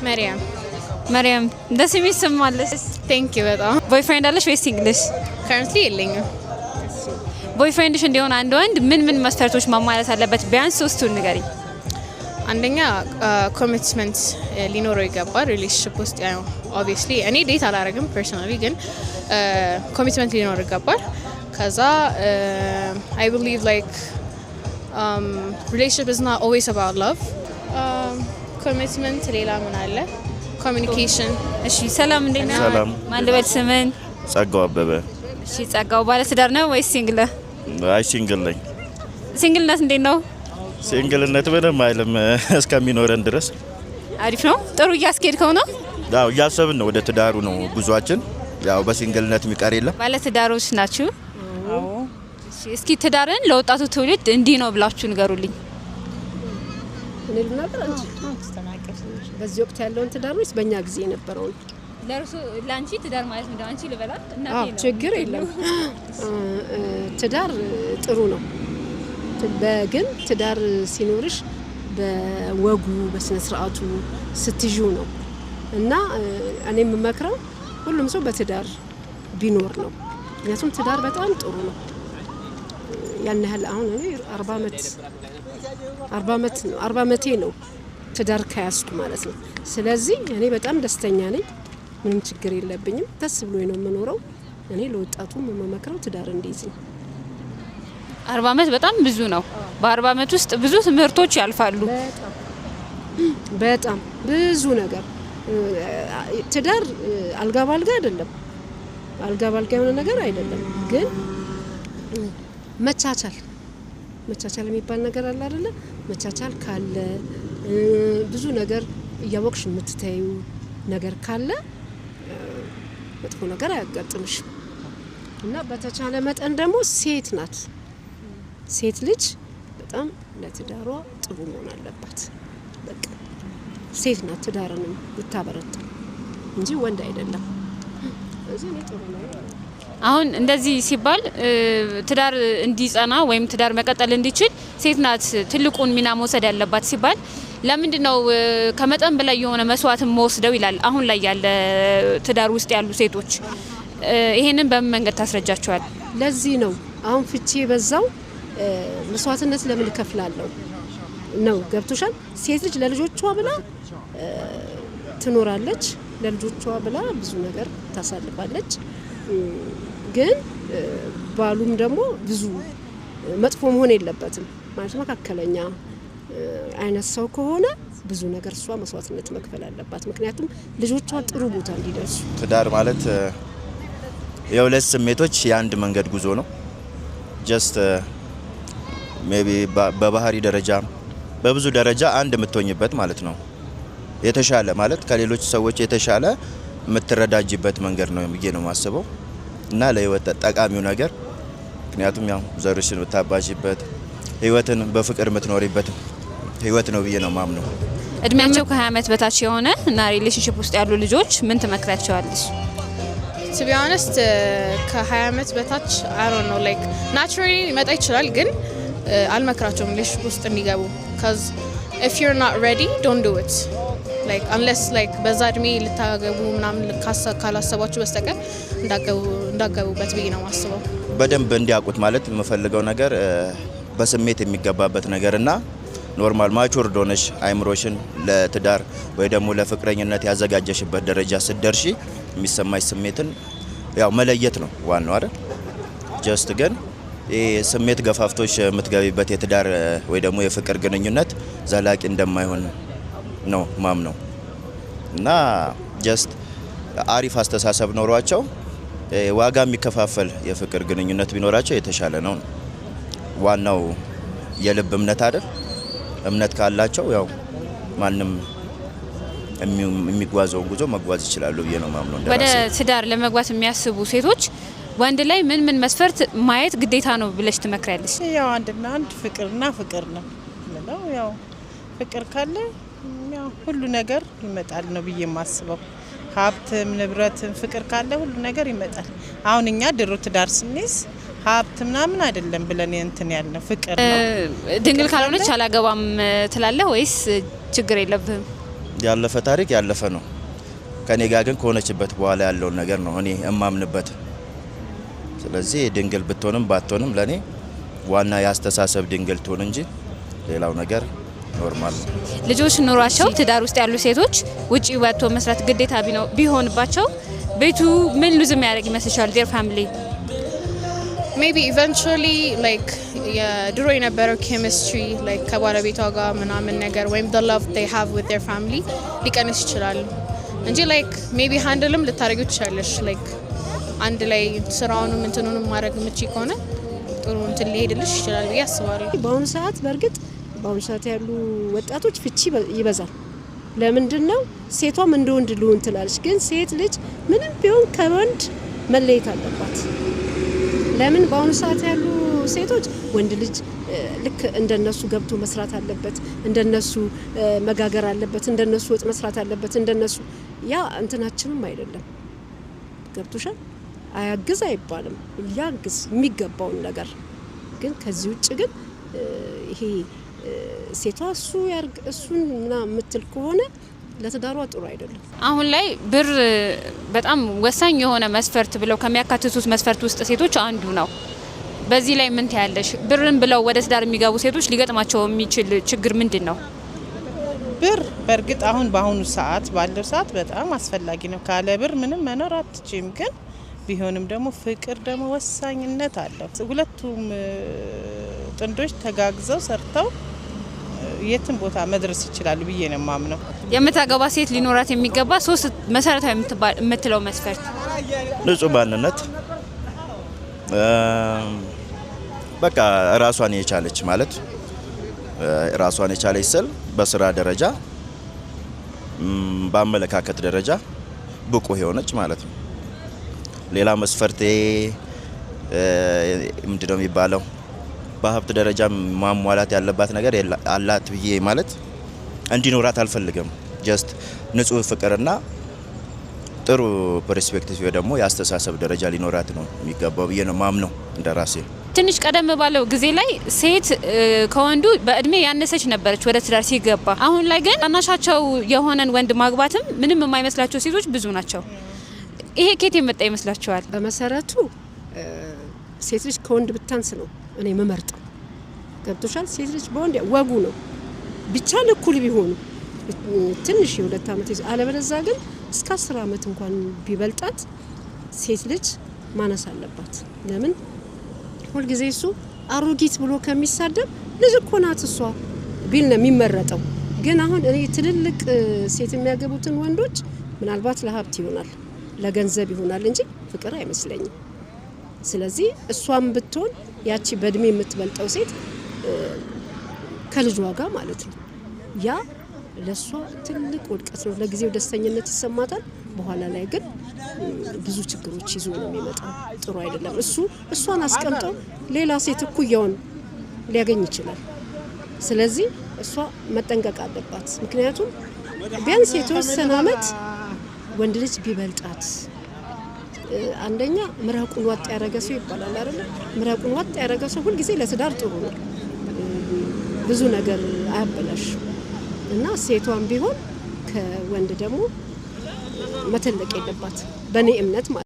መሪያም። መሪያም፣ ደስ የሚል ስም አለሽ። Thank you በጣም። Boyfriend አለሽ ወይስ single ነሽ? Currently የለኝም። Boyfriend ሽ እንዲሆን አንድ ወንድ ምን ምን መስፈርቶች ማሟላት አለበት? ቢያንስ ሶስቱን ንገሪኝ። አንደኛ commitment ሊኖረው ይገባል relationship ውስጥ። ያው obviously እኔ date አላረግም personally፣ ግን commitment ሊኖረው ይገባል። ከዛ I believe like relationship is not always about love። Commitment፣ ሌላ ምን አለ? Communication። እሺ፣ ሰላም፣ እንዴት ነህ? ሰላም። ማን ልበል ስምን? ጸጋው አበበ። እሺ ጸጋው፣ ባለ ትዳር ነው ወይስ single? አይ፣ single ነኝ። Single ነት እንዴት ነው? Single ነት ምንም አይልም እስከሚኖረን ድረስ። አሪፍ ነው። ጥሩ እያስኬድከው ነው? ያው እያሰብን ነው፣ ወደ ትዳሩ ነው ጉዟችን። ያው በ single ነት የሚቀር የለም። ባለ ትዳሮች ናችሁ? እሺ፣ እስኪ ትዳርን ለወጣቱ ትውልድ እንዲህ ነው ብላችሁ ንገሩልኝ። እኔ ልናገር? አንቺ በዚህ ወቅት ያለውን ትዳር ወይስ በእኛ ጊዜ የነበረውን? ለእርሱ ለአንቺ ትዳር ማለት ምንድነው? አንቺ ልበላት? አዎ፣ ችግር የለም። ትዳር ጥሩ ነው። ግን ትዳር ሲኖርሽ በወጉ በስነ ስርዓቱ ስትይዢው ነው እና እኔ የምመክረው ሁሉም ሰው በትዳር ቢኖር ነው። ምክንያቱም ትዳር በጣም ጥሩ ነው። ያን ያህል አሁን እኔ 40 ዓመት 40 ዓመት ነው፣ 40 ዓመቴ ነው ትዳር ከያዝኩ ማለት ነው። ስለዚህ እኔ በጣም ደስተኛ ነኝ። ምንም ችግር የለብኝም። ደስ ብሎኝ ነው የምኖረው። እኔ ለወጣቱ የምመክረው ትዳር እንዲይዝ ነው። 40 ዓመት በጣም ብዙ ነው። በ40 ዓመት ውስጥ ብዙ ትምህርቶች ያልፋሉ። በጣም ብዙ ነገር። ትዳር አልጋ ባልጋ አይደለም። አልጋ ባልጋ የሆነ ነገር አይደለም። ግን መቻቻል መቻቻል የሚባል ነገር አለ አይደለ? መቻቻል ካለ፣ ብዙ ነገር እያወቅሽ የምትተዩ ነገር ካለ መጥፎ ነገር አያጋጥምሽም። እና በተቻለ መጠን ደግሞ ሴት ናት፣ ሴት ልጅ በጣም ለትዳሯ ጥሩ መሆን አለባት። በቃ ሴት ናት ትዳርንም የምታበረታ እንጂ ወንድ አይደለም። ስለዚህ እኔ ጥሩ ነው። አሁን እንደዚህ ሲባል ትዳር እንዲጸና ወይም ትዳር መቀጠል እንዲችል ሴት ናት ትልቁን ሚና መውሰድ ያለባት ሲባል ለምንድን ነው ከመጠን በላይ የሆነ መስዋዕትን መወስደው ይላል አሁን ላይ ያለ ትዳር ውስጥ ያሉ ሴቶች። ይሄንን በምን መንገድ ታስረጃቸዋል? ለዚህ ነው አሁን ፍቺ የበዛው። መስዋዕትነት ለምን እከፍላለሁ ነው። ገብቶሻል? ሴት ልጅ ለልጆቿ ብላ ትኖራለች። ለልጆቿ ብላ ብዙ ነገር ታሳልፋለች። ግን ባሉም ደግሞ ብዙ መጥፎ መሆን የለበትም፣ ማለት መካከለኛ አይነት ሰው ከሆነ ብዙ ነገር እሷ መስዋዕትነት መክፈል አለባት። ምክንያቱም ልጆቿ ጥሩ ቦታ እንዲደርሱ። ትዳር ማለት የሁለት ስሜቶች የአንድ መንገድ ጉዞ ነው። Just maybe በባህሪ ደረጃ፣ በብዙ ደረጃ አንድ የምትሆኝበት ማለት ነው። የተሻለ ማለት ከሌሎች ሰዎች የተሻለ የምትረዳጅበት መንገድ ነው ብዬ ነው የማስበው እና ለህይወት ጠቃሚው ነገር፣ ምክንያቱም ያው ዘርሽን የምታባዥበት፣ ህይወትን በፍቅር የምትኖሪበት ህይወት ነው ብዬ ነው ማምነው። እድሜያቸው ከ20 ዓመት በታች የሆነ እና relationship ውስጥ ያሉ ልጆች ምን ትመክሪያቸዋለሽ? To be honest፣ ከ20 ዓመት በታች I don't know፣ like naturally ሊመጣ ይችላል፣ ግን አልመክራቸውም relationship ውስጥ እንዲገቡ፣ 'cause if you're not ready, don't do it, like unless like በዛ እድሜ ልታገቡ ምናምን ካላሰባችሁ በስተቀር እንዳገቡበት ብዬ ነው የማስበው። በደንብ እንዲያውቁት ማለት የምፈልገው ነገር በስሜት የሚገባበት ነገር እና normal matured ሆነሽ አይምሮሽን ለትዳር ወይ ደግሞ ለፍቅረኝነት ያዘጋጀሽበት ደረጃ ስትደርሺ የሚሰማሽ ስሜትን ያው መለየት ነው ዋናው አይደል? Just ግን ይህ ስሜት ገፋፍቶሽ የምትገቢበት የትዳር ወይ ደግሞ የፍቅር ግንኙነት ዘላቂ እንደማይሆን ነው ማምነው እና just አሪፍ አስተሳሰብ ኖሯቸው ዋጋ የሚከፋፈል የፍቅር ግንኙነት ቢኖራቸው የተሻለ ነው። ዋናው የልብ እምነት አይደል? እምነት ካላቸው ያው ማንም የሚጓዘውን ጉዞ መጓዝ ይችላሉ ብዬ ነው ማምነው። ወደ እንደራሴ። ትዳር ለመግባት የሚያስቡ ሴቶች ወንድ ላይ ምን ምን መስፈርት ማየት ግዴታ ነው ብለሽ ትመክሪያለሽ? ያው አንድና አንድ ፍቅርና ፍቅር ነው ምለው። ያው ፍቅር ካለ ያው ሁሉ ነገር ይመጣል ነው ብዬ የማስበው። ሀብትም ንብረትም ፍቅር ካለ ሁሉ ነገር ይመጣል። አሁን እኛ ድሮ ትዳር ስንይዝ ሀብት ምናምን አይደለም ብለን እንትን ያልነው ፍቅር ነው። ድንግል ካልሆነች አላገባም ትላለህ ወይስ ችግር የለብህም? ያለፈ ታሪክ ያለፈ ነው። ከኔ ጋር ግን ከሆነችበት በኋላ ያለውን ነገር ነው እኔ እማምንበት። ስለዚህ ድንግል ብትሆንም ባትሆንም ለኔ ዋና የአስተሳሰብ ድንግል ትሆን እንጂ ሌላው ነገር normal ነው። ልጆች ኑሯቸው ትዳር ውስጥ ያሉ ሴቶች ውጪ ወጥቶ መስራት ግዴታ ቢሆንባቸው ቤቱ ምን lose የሚያደርግ ይመስልሻል? Their family? Maybe eventually like የድሮ የነበረው chemistry like ከባለቤቷ ጋር ምናምን ነገር ወይም the love they have with their family ሊቀንስ ይችላል እንጂ like maybe handle ም ልታደርጊው ትችላለሽ። Like አንድ ላይ ስራውንም እንትኑንም ማድረግ የምትችይ ከሆነ ጥሩ እንትን ሊሄድልሽ ይችላል ብዬ አስባለሁ። በአሁኑ ሰዓት፣ በእርግጥ በአሁኑ ሰዓት ያሉ ወጣቶች ፍቺ ይበዛል። ለምንድን ነው? ሴቷም እንደ ወንድ ልሁን ትላለች። ግን ሴት ልጅ ምንም ቢሆን ከወንድ መለየት አለባት። ለምን? በአሁኑ ሰዓት ያሉ ሴቶች ወንድ ልጅ ልክ እንደነሱ ገብቶ መስራት አለበት፣ እንደነሱ መጋገር አለበት፣ እንደነሱ ወጥ መስራት አለበት፣ እንደነሱ ያ እንትናችንም አይደለም። ገብቶሻል? አያግዝ አይባልም፣ ያግዝ የሚገባውን ነገር። ግን ከዚህ ውጭ ግን ይሄ ሴቷ እሱ ያርግ እሱን ምናምን የምትል ከሆነ ለትዳሯ ጥሩ አይደለም። አሁን ላይ ብር በጣም ወሳኝ የሆነ መስፈርት ብለው ከሚያካትቱት መስፈርት ውስጥ ሴቶች አንዱ ነው። በዚህ ላይ ምን ትያለሽ? ብርን ብለው ወደ ትዳር የሚገቡ ሴቶች ሊገጥማቸው የሚችል ችግር ምንድን ነው? ብር በእርግጥ አሁን በአሁኑ ሰዓት ባለው ሰዓት በጣም አስፈላጊ ነው። ካለ ብር ምንም መኖር አትችይም። ግን ቢሆንም ደግሞ ፍቅር ደግሞ ወሳኝነት አለው። ሁለቱም ጥንዶች ተጋግዘው ሰርተው የትም ቦታ መድረስ ይችላሉ ብዬ ነው የማምነው። የምታገባ ሴት ሊኖራት የሚገባ ሶስት መሰረታዊ የምትለው መስፈርት? ንጹህ ማንነት፣ በቃ ራሷን የቻለች ማለት፣ ራሷን የቻለች ስል በስራ ደረጃ፣ በአመለካከት ደረጃ ብቁ የሆነች ማለት ነው። ሌላ መስፈርቴ ምንድነው የሚባለው? በሀብት ደረጃ ማሟላት ያለባት ነገር አላት ብዬ ማለት እንዲኖራት አልፈልግም። Just ንጹህ ፍቅርና ጥሩ perspective ደግሞ የአስተሳሰብ ደረጃ ሊኖራት ነው የሚገባው ብዬ ነው ማምነው እንደ ራሴ። ትንሽ ቀደም ባለው ጊዜ ላይ ሴት ከወንዱ በእድሜ ያነሰች ነበረች ወደ ትዳር ሲገባ። አሁን ላይ ግን ታናሻቸው የሆነን ወንድ ማግባትም ምንም የማይመስላቸው ሴቶች ብዙ ናቸው። ይሄ ከየት የመጣ ይመስላችኋል? በመሰረቱ ሴት ልጅ ከወንድ ብታንስ ነው እኔ የምመርጠው። ገብቶሻል? ሴት ልጅ በወንድ ወጉ ነው ብቻ እኩል ቢሆኑ ትንሽ የ2 ዓመት ይዞ፣ አለበለዚያ ግን እስከ 10 ዓመት እንኳን ቢበልጣት ሴት ልጅ ማነስ አለባት። ለምን? ሁልጊዜ እሱ አሮጊት ብሎ ከሚሳደብ ልጅ እኮ ናት እሷ ቢል ነው የሚመረጠው። ግን አሁን እኔ ትልልቅ ሴት የሚያገቡትን ወንዶች ምናልባት ለሀብት ይሆናል፣ ለገንዘብ ይሆናል እንጂ ፍቅር አይመስለኝም። ስለዚህ እሷም ብትሆን ያቺ በእድሜ የምትበልጠው ሴት ከልጇ ጋር ማለት ነው፣ ያ ለእሷ ትልቅ ውድቀት ነው። ለጊዜው ደስተኝነት ይሰማታል፣ በኋላ ላይ ግን ብዙ ችግሮች ይዞ ነው የሚመጣው። ጥሩ አይደለም። እሱ እሷን አስቀምጦ ሌላ ሴት እኩያውን ሊያገኝ ይችላል። ስለዚህ እሷ መጠንቀቅ አለባት። ምክንያቱም ቢያንስ የተወሰነ አመት ወንድ ልጅ ቢበልጣት፣ አንደኛ ምራቁን ዋጥ ያደረገ ሰው ይባላል አይደለ? ምራቁን ዋጥ ያደረገ ሰው ሁልጊዜ ለትዳር ጥሩ ነው። ብዙ ነገር አያበላሽ እና ሴቷም ቢሆን ከወንድ ደግሞ መተለቅ የለባት በእኔ እምነት ማለት።